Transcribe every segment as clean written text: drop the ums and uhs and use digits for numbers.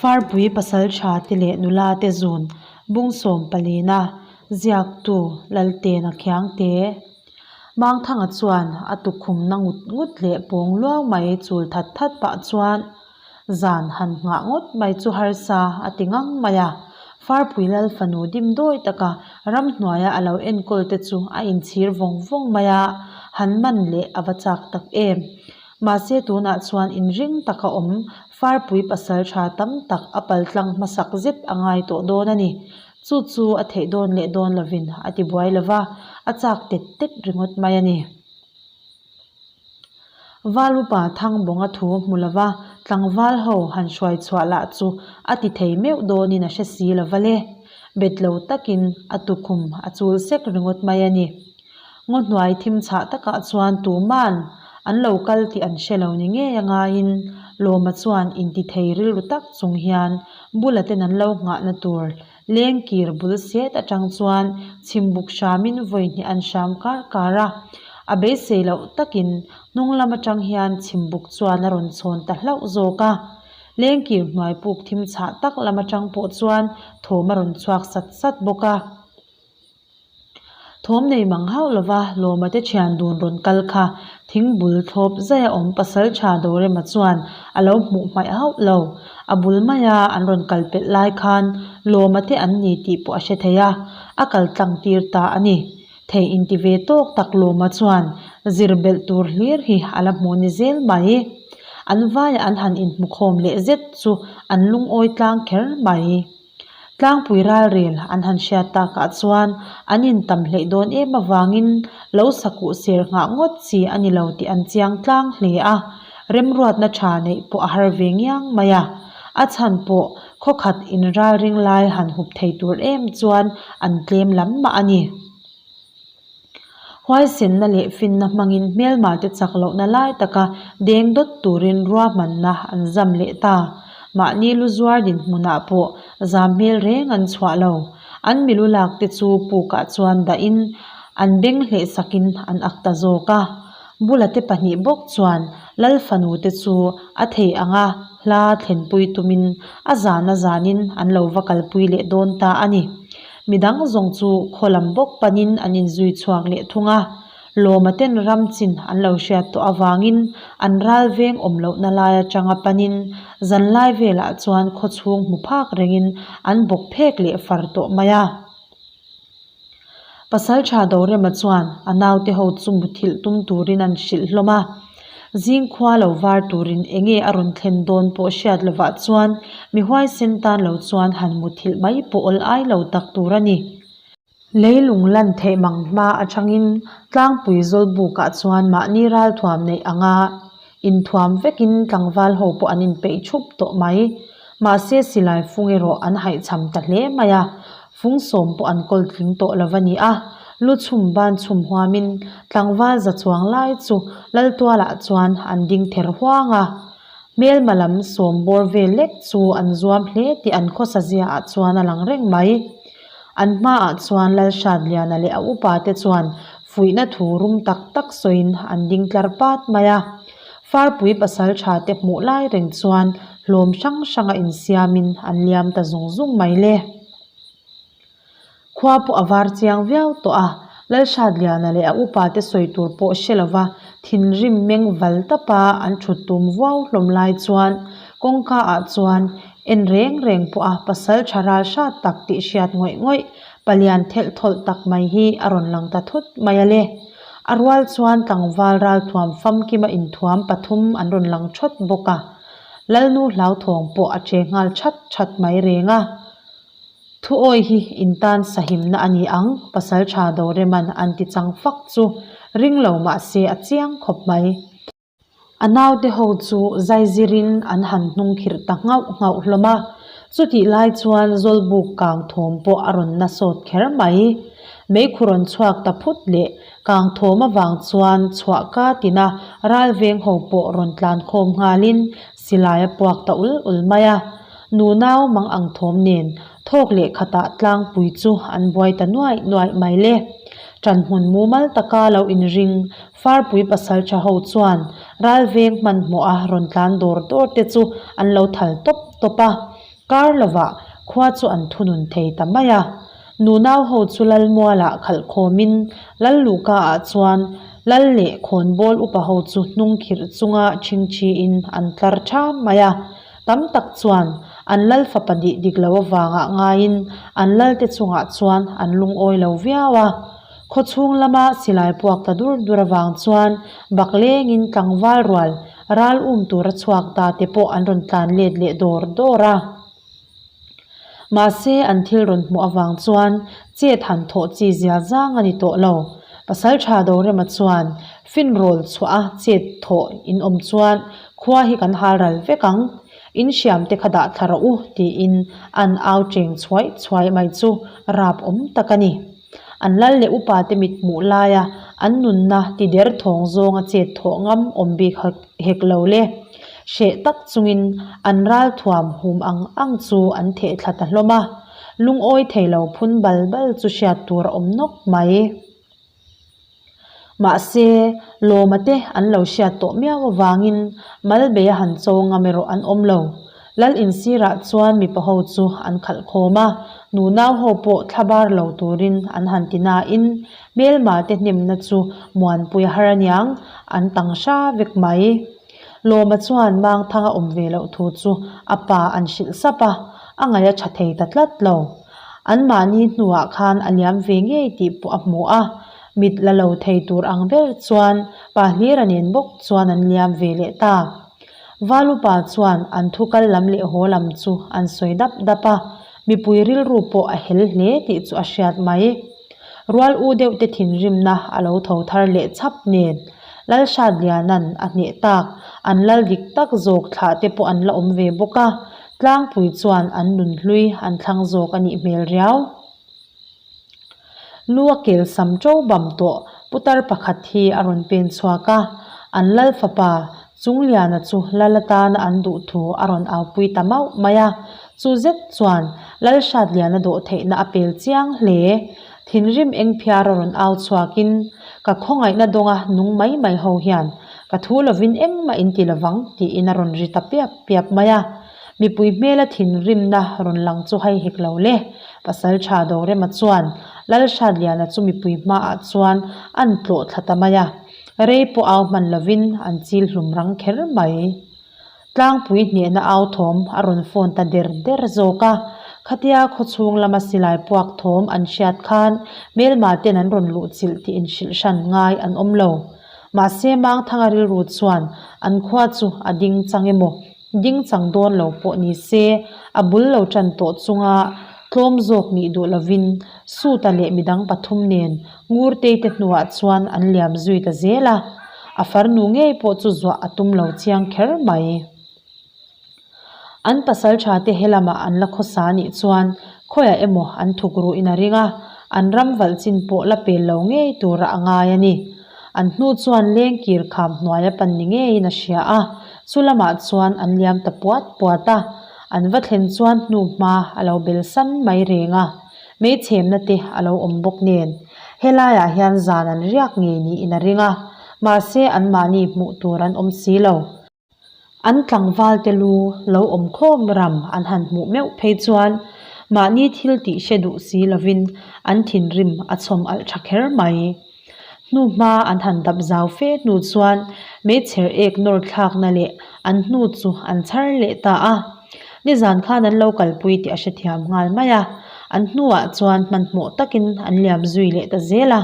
Farpui pasaltha te leh nula te zun bungsawm palina ziaktu Laltena Khiangte Mangthanga chuan a tukhum na ngut ngut leh pawng luau mai chul that that pah chuan Zan han nghah ngawt mai chu harsa a ti ngang mai a, Farpui Lal fanu dim dawi taka ramhnuaia a lo enkawl te chu a inchhir vawng vawng mai a, han man leh a va chak tak em. Mahse tunah chuan inring taka awm Farpui pasal tha tam tak a paltlang hmasak zet a ngai tawh dawn a ni. Chu chu a theih dawn leh dawn lovin a ti buai lova, a chak tet tet ringawt mai a ni. Val upa Thangbawnga thu hmu lova tlangval ho han hruai chhuah lah chu a ti thei meuh dawnin a hre si lova le. Bet lo takin a tukhum a chul sek ringawt mai a ni. Ngaw hnuai thim chhah takah chuan tuman an lo kal tih an hre lo ni ngei a ngaiin Lawma chuan inti thei rilru tak chung hian bula ten an lo nghahna tur Lengkir bul set atang chuan chhimbuk hramin vawi hnih an hram kar kar a, a beisei loh takin hnung lam atang hian chhimbuk chuan a rawn chhawn ta hlauh zawk a. Lengkir hnuai puk thim chhah tak lam atang pawh chuan thawm a rawn chhuak sat sat bawk a. Thawm nei mang hauh lova Lawma te thian dun rawn kal kha thing bul thlawp zaia awm pasal tha Dorema chuan a lo hmuh hmaih hauh lo. A bul maia an rawn kal pelh lai khan Lawma te an ni tih pawh a hre thei a, a kal tlang tir ta a ni. Thei inti ve tawk tak Lawma chuan zir belh tur hlir hi a la hmu ni zel mai. An vaia an han inhmukhawm leh zet chu an lungawi tlang kher mai. Tlangpui ralrel an han hriat takah chuan an intam hleih dawn em avangin lo sakuh ser nghah ngawt chi a ni lo tih an chiang tlang hle a, remruatna tha neih pawh a har ve ngiang mai a. A chhan pawh khawkhat inralring lai han hup thei tur em chuan an tlem lam mah a ni. Huaisenna leh finna hmangin hmelmate chak lohna lai taka deng dawt turin ruahmanna an zam leh ta. Mahni lu zuar dinhmunah pawh zam hmel reng an chhuah lo. An milu lak te chu pukah chuan dahin an beng hleh sakin an ak ta zawk a. Bula te pahnih bawk chuan Lal fanu te chu a thei anga hla thlenpui tumin a zan a zanin an lo va kalpui leh dawn ta a ni. Midang zawng chu khaw lam bawk panin an inzui chhuak leh thung a, Lawma ten ram chin an lo hriat tawh avangin an ral veng awm lohna lai atanga panin zanlai velah chuan khaw chhung hmu phak rengin an bawk phek leh far tawh mai a. Pasaltha Dorema chuan a naute ho chu muthilh tum turin an hrilh hlawm a. Zingkhua lo var turin enge a rawn thlen dawn pawh hriat lovah chuan mi huaisen tan lo chuan han muthilh mai pawh awl ai lo tak tur a ni. Leilung lan theih mang hma atangin tlangpui zawlbukah chuan mahni ralthuam neih anga Inthuam vekin tlangval ho pawh an inpeih thup tawh mai. Mahse silai fung erawh an haihchham ta hle mai a, fung sawm pawh an kawl tling tawh lo va ni a. Lu chhum ban chhum huamin tlangval za chuang lai chu Laltualah chuan an ding ther huang a. Hmelma lam sawm bawr vel lek chu an zuam hle tih an khawsa ziaah chuan a lang reng mai. An hmaah chuan Lalhratliana leh a upa te chuan Fuihna thu rum tak tak sawiin an ding tlar pat mai a. Farpui pasal tha te hmuh lai reng chuan hlawm hrang hranga insiamin an liam ta zung zung mai le. Khua pawh a var chiang viau tawh a, Lalhratliana leh a upa te sawi tur pawh hre lova thinrim meng val tapa an thut tum vuau hlawm lai chuan kawngka ah chuan en reng reng pawh a pasal tha ral hrat tak tih hriat ngawih ngawih Palian thelh thawlh tak mai hi a rawn lang ta thut mai a le. A rual chuan tlangval ralthuam famkima inthuam pathum an rawn lang thawt bawk a. Lalnu hlauthawng pawh a che nghal that that mai reng a. Thuawi hi intan sahimna a ni ang, Pasaltha Doreman an ti chang fak chu ring lo mah se a chiang khawp mai. A naute ho chu zaizirin an han hnung khirh ta nghauh nghauh hlawm a, chutih lai chuan Zawlbuk kang thawm pawh a rawn na sawt kher mai. Meikhu rawn chhuak ta phut leh kang thawm avang chuan chhuah ka tina ral veng ho pawh rawn tlan khawm nghalin silai a puak ta ul ul mai a. Nunau mang ang thawm nen thawk leh khatah tlangpui chu an buai ta nuaih nuaih mai le. Ṭanhmun mumal taka lo inring Farpui pasal tha ho chuan ral veng hmanhmawh a rawn tlan dawr dawr te chu an lo thal tawp tawp a. Kar lovah khua chu an thunun thei ta mai a. Nunau ho chu lal mualah khalh khawmin lal luhka ah chuan lal leh khawnbawl upa ho chu hnung khirh chunga chhingchhiin an tlar ṭham mai a. Tam tak chuan an lal fapa dih dik lo avangah ngaiin an lalte chungah chuan an lungawi lo viau a. Khaw chhung lama silai puak ta dur dur avang chuan bak lengin tlangval rual ral um tura chhuak ta te pawh an rawn tlan let leh dawr dawr a. Mahse an thil rawn hmuh avang chuan chet han thawh chi zia zang a ni tawh lo. Pasaltha Dorema chuan finrawl chhuah a chet thawh in awm chuan khua hi kan hal ral vek ang, in hriam te kha dah thla rawh u tiin an au cheng chhuai chhuai mai chu rap awm tak a ni. An lal leh upa te mit hmuh laia an nunna ti der thawng zawnga chet thawh ngam awm bik hek lo le. Hreh tak chungin an ral thuam hum ang ang chu an theh thla ta hlawm a, lungawi thei lo phun bal bal chu hriat tur a awm nawk mai. Mahse, Lawma te an lo hriat tawh miau avangin Malbei a han cho ngam erawh an awm lo. Lal insirah chuan mipa ho chu an khalh khawm a, nunau ho pawh thla bar lo turin an han ti nain hmelma te hnemna chu muanpui a har aniang, an tang hra vek mai. Lawma chuan Mangthanga awm ve loh thu chu a pa an hrilh sap a, a ngaih a tha thei ta tlat lo. Anmahni hnuah khan a liam ve ngei tih pawh a hmu a, mit la lo thei tur ang ber chuan pa Hlira nen bawk chuan an liam ve leh ta. Valupa chuan an thu kal lam leh haw lam chu an sawi dap dap a, mipui rilru pawh a hel hle tih chu a hriat mai. Rual u deuh te thinrimna a lo tho thar leh chhap nen Lalhratliana'n a hneh tak, an lal dik tak zawk thlah te pawh an la awm ve bawk a, tlangpui chuan an nunhlui an thlang zawk a nih hmel riau. Lu a kel sam ṭo bam tawh putar pakhat hi a rawn pen chhuak a, an lal fapa Chungliana chu lal atana an duh thu a rawn aupui ta mauh mai a, chu zet chuan Lalhratliana dawh theihna a pel chiang hle. Thinrim eng phiar a rawn au chhuakin, Ka khawngaihna dawnga nung mai mai ho hian ka thu lovin engmah in ti lovang tiin a rawn ri ta piap piap mai a. Mipui hmela thinrimna rawn lang chu hai hek lo le. Pasaltha Dorema chuan Lalhratliana chu mipui hmaah chuan an tlawh thla ta mai a. Rei pawh au hman lovin an chil hlum rang kher mai. Tlangpui hnehna au thawm a rawn phone ta der der zawk a. Khatia khawchhung lama silai puak thawm an hriat khan hmelma ten an rawn luh chilh tih inhrilh hran ngai an awm lo. Mahse Mangthanga rilru chuan an khua chu a ding chang emaw ding chang dawn lo pawh ni se a bul lo tan tawh chunga tlawm zawk nih duh lovin Suta leh midang pathum nen Ngurtei te hnuah chuan an liam zui ta zel a, a farnu ngei pawh chu zuah a tum lo chiang kher mai. An pasal tha te helamah an la khawsa nih chuan khawiah emaw an thuk ruhin a ring a, an ram valh chin pawh la pel lo ngei tura a ngai a ni. An hnu chuan leng kir kham hnuaia pan ni ngeiin a hria a, chu lamah chuan an liam ta puat puat a, an va thlen chuan hnu hma a lo bel san mai reng a. Hmeichhemna te a lo awm bawk nen helaiah hian zan an riak ngei niin a ring a, mahse anmahni hmuh tur an awm si lo. An tlangval te lu lo awm khawm ram an han hmuh meuh phei chuan mahni thil tih hre duh si lovin an thinrim a chhawm alh tha kher mai. Hnuhma an han dap zau fe hnu chuan meichher ek nawr thlakna leh an hnu chu an chhar leh ta a. Nizan khan an lo kalpui tih a hrethiam nghal mai a, an hnuah chuan hmanhmawh takin an liam zui leh ta zel a.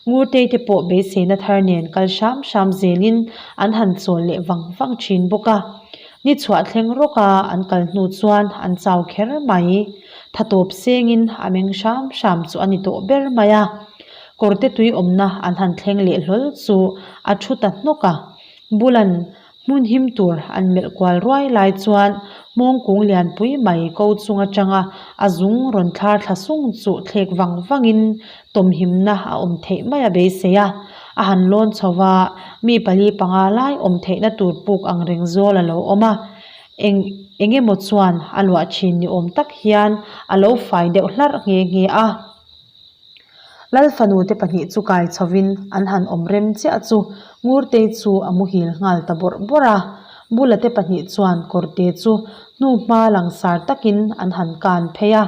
Ngurtei te pawh beiseina thar nen kal hram hram zelin an han chawl leh vang vang thin bawk a. Ni chhuah thleng rawka an kal hnu chuan an chau kher mai. Tha tawp sengin a meng hram hram chu a ni tawh ber mai a. Kawrte tui awmna an han thleng leh hlawl chu a thu ta hnawk a. Bulan hmun him tur an melh kual ruai lai chuan hmawng kung lianpui mai ko chung atanga a zung rawn thlar thla sung chu thlek vang vangin tawmhimna a awm theih mai a beisei a. A han lawn chho va, mi pali panga lai awm theihna tur puk ang reng zawl a lo awm a. Eng eng emaw chuan a luah thin ni awm tak hian a lo fai deuh hlarh nghe nghe a. Lal fanu te pahnih chu kai chhovin an han awm rem chiah chu Ngurtei chu a muhil nghal ta bawrh bawrh a. Bulate pahnih chuan kawrte chu hnuhma langsar takin an han kan phei a.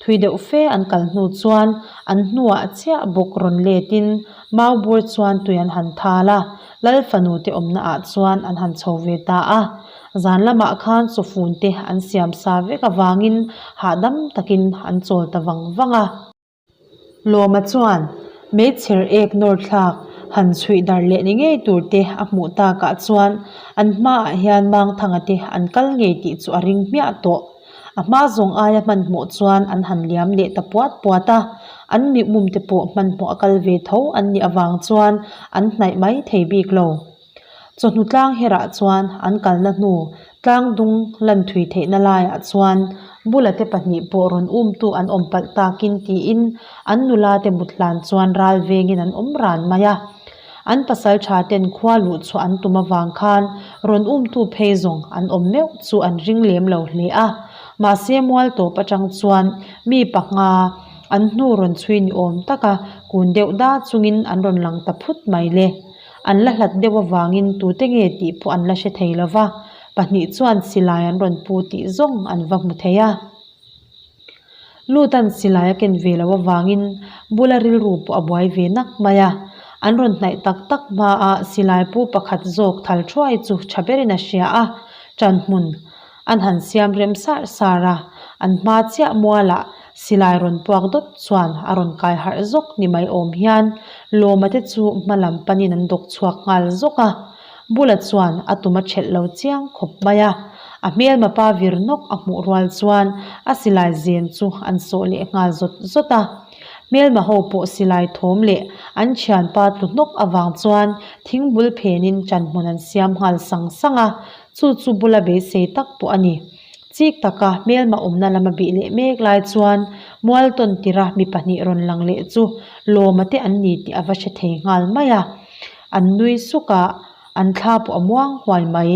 Thui deuh fe an kal hnu chuan an hnuah chiah bawk rawn letin mau bur chuan tui an han thal a, Lal fanu te awmna ah chuan an han chho ve ta a. Zan lamah khan chawfun te an siam sa vek avangin hahdam takin an chawl ta vang vang a. Lawma chuan meichher ek nawr thlak han chhuih dar leh ni ngei tur te a hmuh takah chuan an hmaah hian Mangthanga te an kal ngei tih chu a ring hmiah tawh. A hma zawng aia hmanhmawh chuan an han liam leh ta puat puat a, an mihmum te pawh hmanhmawh a kal ve tho an nih avang chuan an hnaih mai thei bik lo. Chawhnu tlang herah chuan an kalna hnu tlang dung lan thui theihna laiah chuan bula te pahnih pawh rawn umtu an awm palh takin tiin an nula te mut hlan chuan ral vengin an awm ran mai a. An pasal tha ten khua luh chhuah an tum avang khan rawn umtu phei zawng an awm meuh chu an ring lem lo hle a. Mahse mual tawp atang chuan mi panga an hnu rawn chhui ni awm taka kun deuh da chungin an rawn lang ta phut mai le. An la hlat deuh avangin tute nge tih pawh an la hre thei lo va, pahnih chuan silai an rawn pu tih zawng an va hmu thei a. Lutan silai a ken ve loh avangin bula rilru pawh a buai ve nak mai a. An rawn hnaih tak tak hmaah silai pu pakhat zawk thal thuai chu tha berin a hria a, ṭan hmun an han siam rem sar sar a, an hma chiah mualah silai rawn puak dawt chuan a rawn kai harh zawk ni mai awm hian Lawma te chu hma lam panin an dawk chhuak nghal zawk a. Bula chuan a tum a ṭhelh lo chiang khawp mai a, a hmelma pa vir nawk a hmuh rual chuan a silai zen chu an sawh leh nghal zawt zawt a. Hmelma ho pawh silai thawm leh an thianpa tlu hnawk avang chuan thingbul phenin ṭanhmun an siam nghal sang sang a, chu chu bula beisei tak pawh a ni. Chik taka hmelma awmna lama bih leh mek lai chuan mual tawn tira mi pahnih rawn lang leh chu Lawma te an ni tih a va hre thei nghal mai a. An nui suk a, an thla pawh a muang huai mai.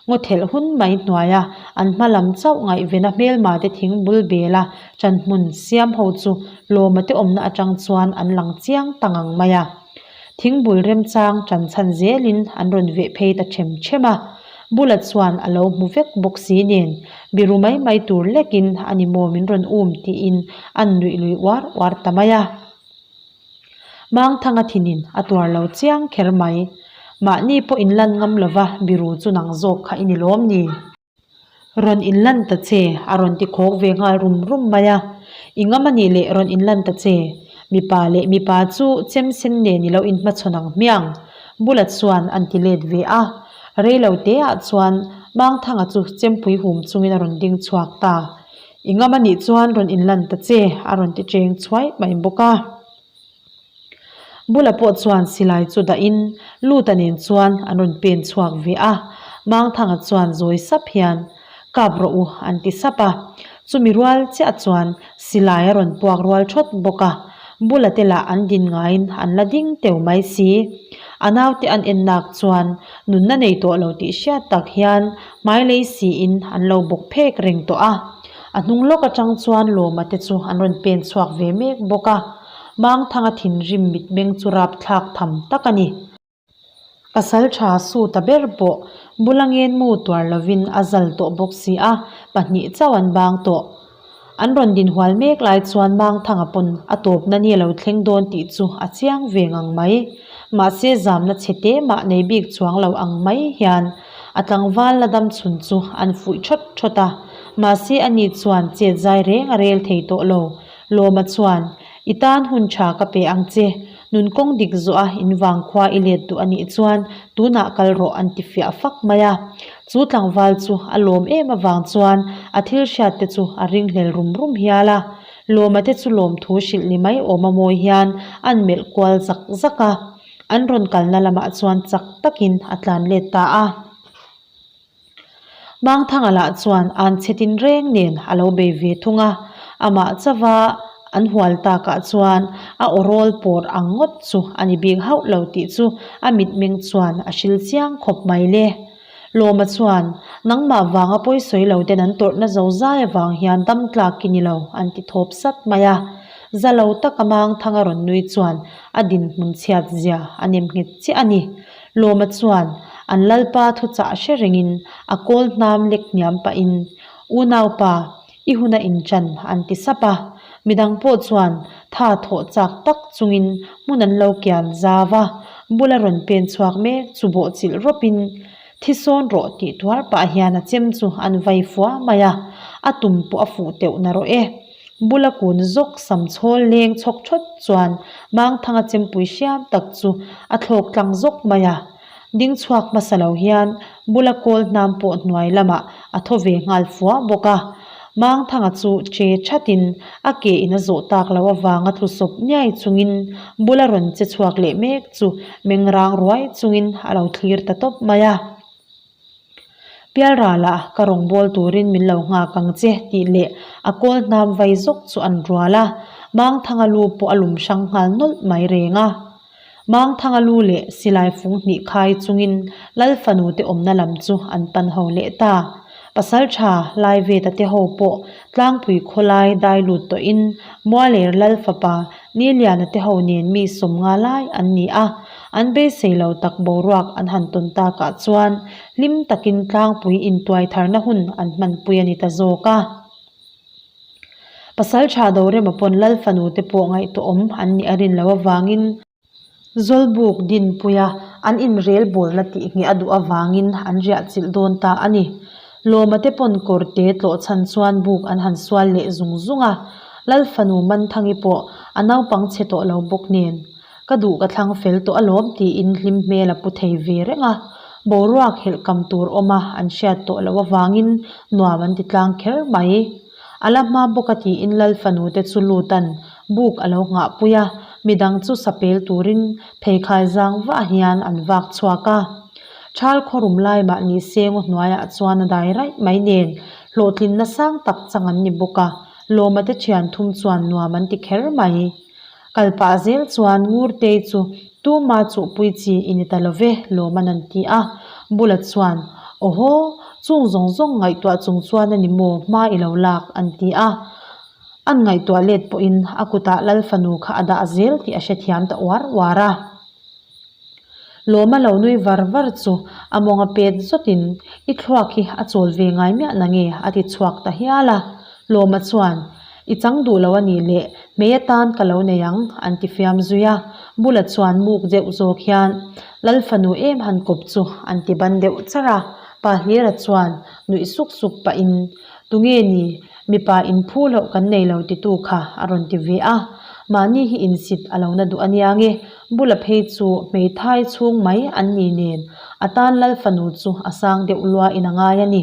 Ngaw thelh hun mai hnuaia an hma lam chauh ngaihvena hmelma te thing bul bela ṭanhmun siam ho chu Lawma te awmna aṭang chuan an lang chiang ta ngang mai a. Thing bul remchang ṭan chhan zelin an rawn veh phei ta ṭhem ṭhem a. Bula chuan a lo hmu vek bawk si nen, biru mai mai tur lekin a ni maw min rawn um tiin an nuih lui uar uar ta mai a. Mangthanga thinin a tuar lo chiang kher mai. Mahni pawh inlan ngam lova biru chu nang zawk kha i ni lawm ni? Rawn inlan ta che, a rawn ti khawk ve nghal rum rum mai a. I ngam a nih leh rawn inlan ta che. Mipa leh mipa chu chem sen nen i lo inhmachhawn ang hmiang. Bula chuan an ti let ve a. Rei lo te ah chuan Mangthanga chu chempui hum chungin a rawn ding chhuak ta. I ngam a nih chuan rawn inlan ta che, a rawn ti cheng chhuai mai bawk a. Bula pawh chuan silai chu dahin Luta nen chuan an rawn pen chhuak ve a, Mangthanga chuan zawi sap hian, Kap rawh u, an ti sap a. Chumi rual chiah chuan silai a rawn puak rual thawt bawk a, Bula te lah an din ngaiin an la ding teu mai si. A naute an en nak chuan nunna nei tawh lo tih hriat tak hian hmailei siin an lo bawk phek reng tawh a. A hnung lawk atang chuan Lawma te chu an rawn pen chhuak ve mek bawk a. Mangthanga thinrim mitmeng chu rapthlak tham tak a ni. Pasal tha su ta ber pawh bula ngenmu tuar lovin a zal tawh bawk si a, pahnih chauh an bang tawh. An rawn din hual mek lai chuan Mangthanga pawn a tawpna ni a lo thleng dawn tih chu a chiang ve ngang mai. Mahse zamna chhe te mah nei bik chuang lo ang mai hian a tlangval la dam chhun chu an fuih thawt thawt a. Mahse ani chuan chet zai reng a rel thei tawh lo. Lawma chuan, I tan hun tha ka pe ang che. Nun kawng dik zawh a in vang khua i let duh a nih chuan tunah kal rawh an ti fiah fak mai a. Chu tlangval chu a lawm em avang chuan a thil hriat te chu a ringhlel rum rum hial a. Lawma te chu lawmthu hrilh ni mai awm a mawi hian an melh kual zak zak a. An rawn kalna lamah chuan chak takin a tlan let ta a. Mangthanga lah chuan an chhe tin reng nen a lo bei ve thung a, amah chauha an hual takah chuan a aw rawl pawr ang ngawt chu a ni bik hauh lo tih chu a mitmeng chuan a hril chiang khawp mai le. Lawma chuan, Nangmah vanga pawisawi lo ten an tawrhna zo zai avang hian dam tlak i ni lo an ti thawp sat mai a. Za lo taka Mangthanga rawn nui chuan a dinhmun chhiat zia a nem nghet chiah a ni. Lawma chuan. An lalpa thuchah hre rengin a kawl hnam lek hniam pahin, Unaupa, i hun a inṭan, an ti sap a. Midang pawh chuan tha thawh chak tak chungin hmun an lo kian zau a, bula rawn pen chhuak mek chu bawhchilh rawpin, Thi sawn rawh tih tuar pah hian a chem chu an vai fua mai a, a tum pawh a fuh teuh na rawh e. Bula kun zawk sam chhawl leng chhawk thawt chuan Mangthanga chempui hriam tak chu a thlawk tlang zawk mai a. Ding chhuak hmasa lo hian bula kawl hnam pawh hnuai lamah a thaw ve nghal fua bawk a. Mangthanga chu che thatin a ke in a zawh tak loh avanga tlu sawp niai chungin bula rawn che chhuak leh mek chu mengrang ruai chungin a lo thlir ta tawp mai a. Pialralah ka rawngbâwl turin min lo nghak ang che tih leh a kawl hnam vai zawk chu an rual a, Mangthanga lu pawh a lum hrang nghal nawlh mai reng a. Mangthanga lu leh silai fung hnih khai chungin Lal fanu te awmna lam chu an pan ho leh ta. Pasalṭha Laiveta te ho pawh tlangpui khawlai dai lut tawhin Mualer Lal fapa Niliana te ho nen mi sawmnga lai an ni a, an beisei lo tak boruak an han tawn takah chuan hlim takin tlangpui intuai tharna hun an hmanpui a ni ta zawk a. Pasalṭha Dorema pawn Lal fanu te pawh ngaihtuahawm an nih a rin loh avangin, Zawlbuk dinpuia an inrel bawlna tih ngheh a duh avangin an riah chilh dawn ta a ni. Lawma te pawn kawrte tlawh chhan chuan buk an han sual leh zung zung a, Lalfanu Manthangi pawh a naupang chhe tawh lo bawk nen, Ka duh ka thlang fel tawh alawm tiin hlim hmel a pu thei ve reng a, boruak helh kam tur awma an hriat tawh loh avangin nuam an ti tlang kher mai. A la hma bawk a tiin Lal fanu te chu lutan buk a lo nghah pui a, midang chu sapel turin pheikhai zang vah hian an vak chhuak a. Thal khawrum lai mahni sengaw hnuaiah chuan a dai raih mai nen hlawhtlinna sang tak chang an ni bawk a, Lawma te thian thum chuan nuam an ti kher mai. Kal pah zel chuan Ngurtei chu tuma chuhpui chi i ni ta lo ve, Lawman an ti a. Bula chuan, Awhaw, chung zawng zawng ngaihtuah chung chuan a ni maw, hma i lo lak, an ti a. An ngaihtuah let pawhin a kutah Lal fanu kha a dah zel tih a hrethiam ta uar uar a. Lawma lo nui var var chu a mawnga pet zawtin, I thluak hi a chawl ve ngai miah na nge? a ti chhuak ta hial a. Lawma chuan, I chang duh lo a nih leh hmei atan ka lo nei ang, an ti fiam zui a. Bula chuan muk deuh zawk hian, Lal fanu em han kawp chu, an ti ban deuh char a. Pa Hlira chuan nuih suk suk pahin, Tunge ni? Mipa inphu loh kan nei lo titu kha a rawn ti ve a, mahni hi insit a lo na duh a nia nge, bula phei chu hmeithai chhung mai an ni nen a tan Lal fanu chu a sang deuh lua in a ngai a ni.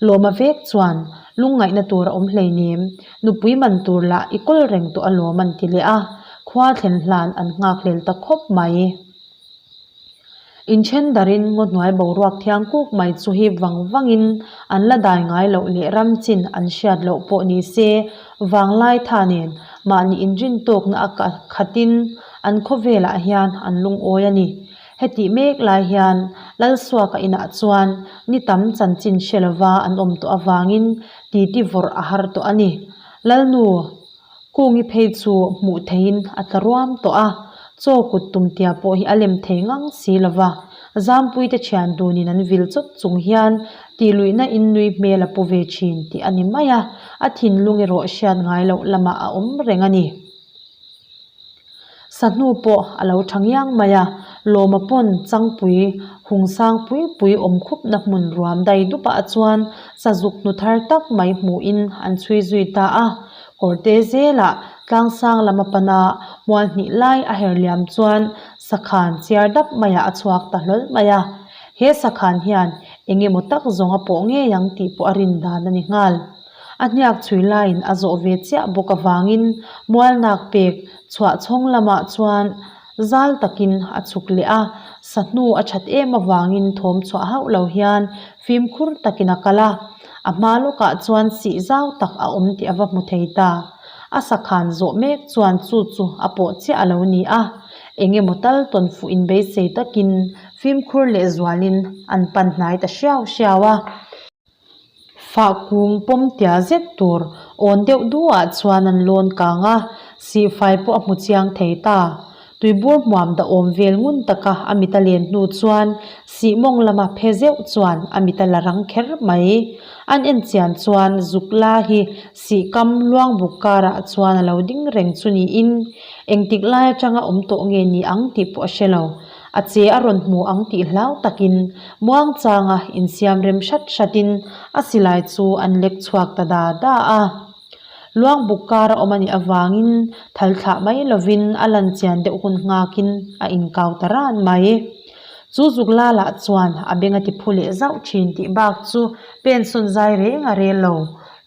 Lawma vek chuan lungngaihna tur a awm hleinem, nupui man tur lah i kawl reng tawh alawm an ti leh a, khua thlen hlan an nghakhlel ta khawp mai. Inthen darin ngaw hnuai boruak thiang kuk mai chu hip vang vangin an la dai ngai loh leh ram chin an hriat loh pawh ni se vanglai tha nen mahni inrin tawkna a khatin an khawvelah hian an lungawi a ni. Hetih mek lai hian Lalsuaka inah chuan ni tam chanchin hre lova an awm tawh avangin titi vawrh a har tawh a ni. Lalnu. Kungi phei chu hmuh theihin a tla ruam tawh a, chaw kut tum tia pawh hi a lem thei ngang si lo va. Zampuite thian dunin an vil chawt chung hian tihluihna in nui hmel a pu ve thin tih a ni mai a, a thinlung erawh hriat ngai loh lamah a awm reng a ni. Sahnu pawh a lo tha ngiang mai a, Lawma pawn changpui hung sang pui pui awm khupna hmun ruam dai dupah chuan sazuk hnu thar tak mai hmuhin an chhui zui ta a. Kawrte zelah tlangsang lam a pan a, mual hnih lai a her liam chuan sakhan chiar dap maiah a chhuak ta hlawl mai a. He sakhan hian eng emaw tak zawng a pawh ngei ang tih pawh a rin dan a ni nghal. A hniak chhui laiin a zawh ve chiah bawk avangin mualnak pek chhuah chhawng lamah chuan zal takin a chhuk leh a, sahnu a that em avangin thawm chhuah hauh lo hian fimkhur takin a kal a, a hma lawkah chuan sih zau tak a awm tih a va hmu thei ta. A sakhan zawh mek chuan chu chu a pawh chiah a lo ni a, eng emaw tal tawn fuh inbeisei takin fimkhur lehzualin an pan hnai ta hriau hriau a. Fah kung pawm tia zet tur awn deuh duhah chuan an lawn kang a, sihfai pawh a hmu chiang thei ta. Tuibur hmuam dahawm vel ngun taka a mit a len hnu chuan sih mawng lama phe zeuh chuan a mit a la rang kher mai. An en chian chuan zuk la hi sih kam luang buk karah chuan a lo ding reng chu niin engtik lai atanga awm tawh nge ni ang tih pawh a hre lo. A che a rawn hmu ang tih hlau takin muangchanga insiam rem hrat hratin a silai chu an lek chhuak ta da da a. Luang buk kar a awm a nih avangin thal thlah mai lovin a lan chian deuh hun nghakin a inkau ta ran mai. Chu zuk la lah chuan a beng a ti phu leh zauh thin tih bak chu pen sawn zai reng a rel lo.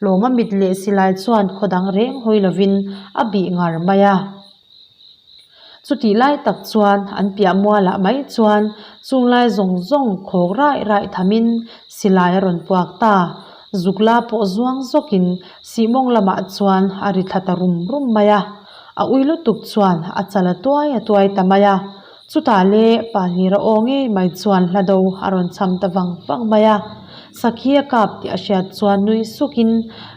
Lawma mit leh silai chuan khaw dang reng hawi lovin a bih ngar mai a. Chutih lai tak chuan an piah mualah mai chuan chung lai zawng zawng khawk raih raih thamin silai a rawn puak ta. Zukla pawh zuang zawkin sihmawng lamah chuan a ri thla ta rum rum mai a. A ui lutuk chuan a chal a tuai a tuai ta mai a. Chutah le Pahlira aw ngei mai chuan hla do a rawn cham ta vang vang mai a. Sakhi a kap tih a hriat chuan nui sukin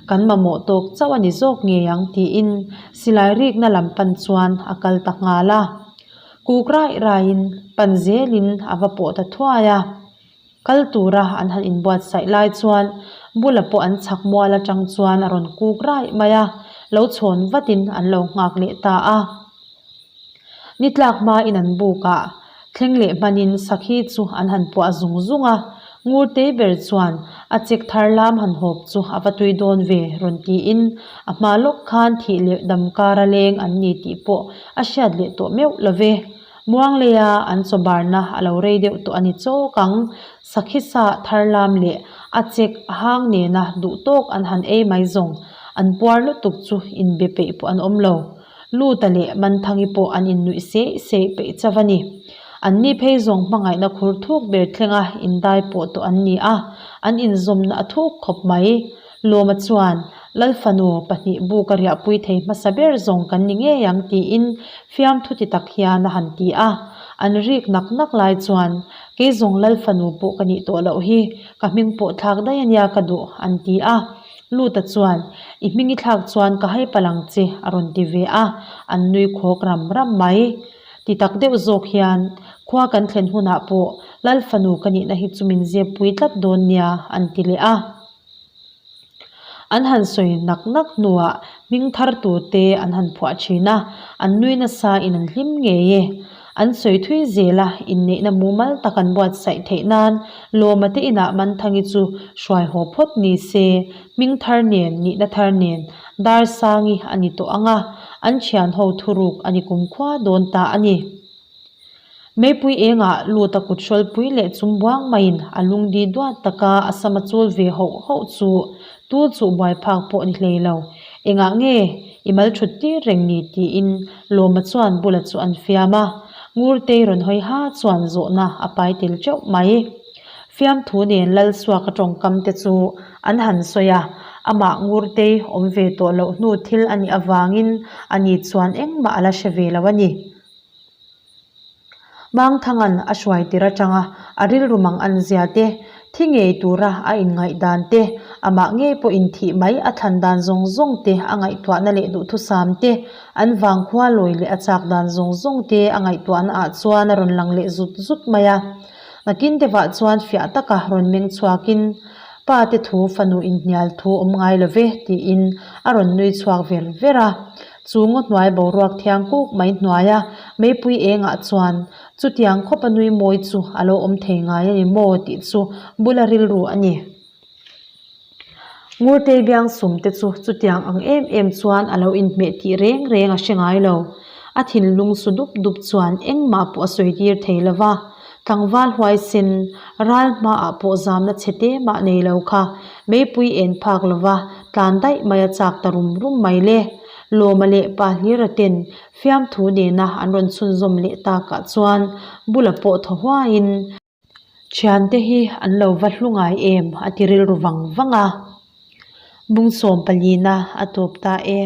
kan mamawh tawk chauh a ni zawk ngei ang tiin Silai rikna lam pan chuan a kal ta nghal a, kuk raih raihin pan zelin a va pawh ta thuai a. Kal tura an han inbuatsaih lai chuan bula pawh an chhak mual atang chuan a rawn kuk raih mai a, lo chhawn vatin an lo nghak leh ta a. Ni tlak hmain an bukah thleng leh hmanin sakhi chu an han puah zung zung a, Ngurtei ber chuan a chek thar lam han hawp chu a va tui dawn ve rawn tiin a hma lawk khan thih leh dam kara leng an ni tih pawh a hriat leh tawh meuh lo ve. Muangleia an chaw barna a lo rei deuh tawh a ni chawk ang. Sakhi sa thar lam leh a chek a hang nena duh tawk an han ei mai zawng an puar lutuk chu inbe peih pawh an awm lo. Luta leh Manthangi pawh an innuih seih seih peih chauh a ni. Anni phei zawng hmangaihna khur thuk ber thlenga indai pawh tawh an ni a, an inzawmna a thuk khawp mai. Lawma chuan, Lal fanu, pahnih buk a riahpui thei hmasa ber zawng kan ni ngei ang tiin fiamthu ti tak hian a han ti a. An rik nak nak lai chuan, Kei zawng Lal fanu pawh ka nih tawh loh hi, ka hming pawh thlak daih a nia ka duh, an ti a. Luta chuan, I hming i thlak chuan ka hai palh ang che, a rawn ti ve a, an nui khawk ram ram mai. Ti tak deuh zawk hian, Khua kan thlen hunah pawh Lal fanu ka nihna hi chu min zep pui tlat dawn nia, an ti leh a. An han sawi nak nak hnuah hming thar turte an han phuah thin a, an nui nasa in an hlim ngei e. An sawi thui zel a, inneihna mumal tak an buatsaih theih nan Lawma te inah Manthangi chu hruai haw phawt ni se, hming thar nen, nihna thar nen Darsangi a ni tawh ang a, an thian ho thuruk a ni kumkhua dawn ta a ni. Meipui engah lut a kut hrawlpui leh chum buang maiin a lungdi duat taka a sam a chul ve hoh hoh chu tul chuh buai phak pawh ni hlei lo. Engah nge i mal thut tir reng ni tiin Lawma chuan bula chu an fiam a, Ngurtei rawn hawi ha chuan zawhna a pai tel teuh mai. Fiamthu nen Lalsuaka tawngkam te chu an han sawi a, amah Ngurtei awm ve tawh loh hnu thil a nih avangin ani chuan engmah a la hre ve lo a ni. Mangthangan a hruai tir atanga a rilru mang an zia te, thi ngei tura a inngaih dan te, amah ngei pawhin thih mai a thlan dan zawng zawng te a ngaihtuahna leh duhthusam te, an vangkhua lawi leh a chak dan zawng zawng te a ngaihtuahna ah chuan a rawn lang leh zut zut mai a. Nakin deuhah chuan fiah taka rawn meng chhuakin, Pa te thu fanu inhnial thu awm ngai lo ve, tiin a rawn nui chhuak ver ver a. Chu ngaw hnuai boruak thiang kuk mai hnuaia meipui engah chuan chutiang khawp a nui mawi chu a lo awm thei ngai a ni maw tih chu bula rilru a ni. Ngurtei biang sum te chu chutiang ang em em chuan a lo inhmeh tih reng reng a hre ngai lo. A thinlung su dup dup chuan engmah pawh a sawi tir thei lo va, tlangval huaisen ral hmaah pawh zamna chhe te mah nei lo kha meipui en phak lo va tlan daih mai a chak ta rum rum mai le. Lawma leh Pa Hlira ten fiamthu nena an rawn chhunzawm leh takah chuan bula pawh thaw huaiin, Thiante hi an lo va hlu ngai em? a ti rilru vang vang a. Bungsawm palina a tawp ta e.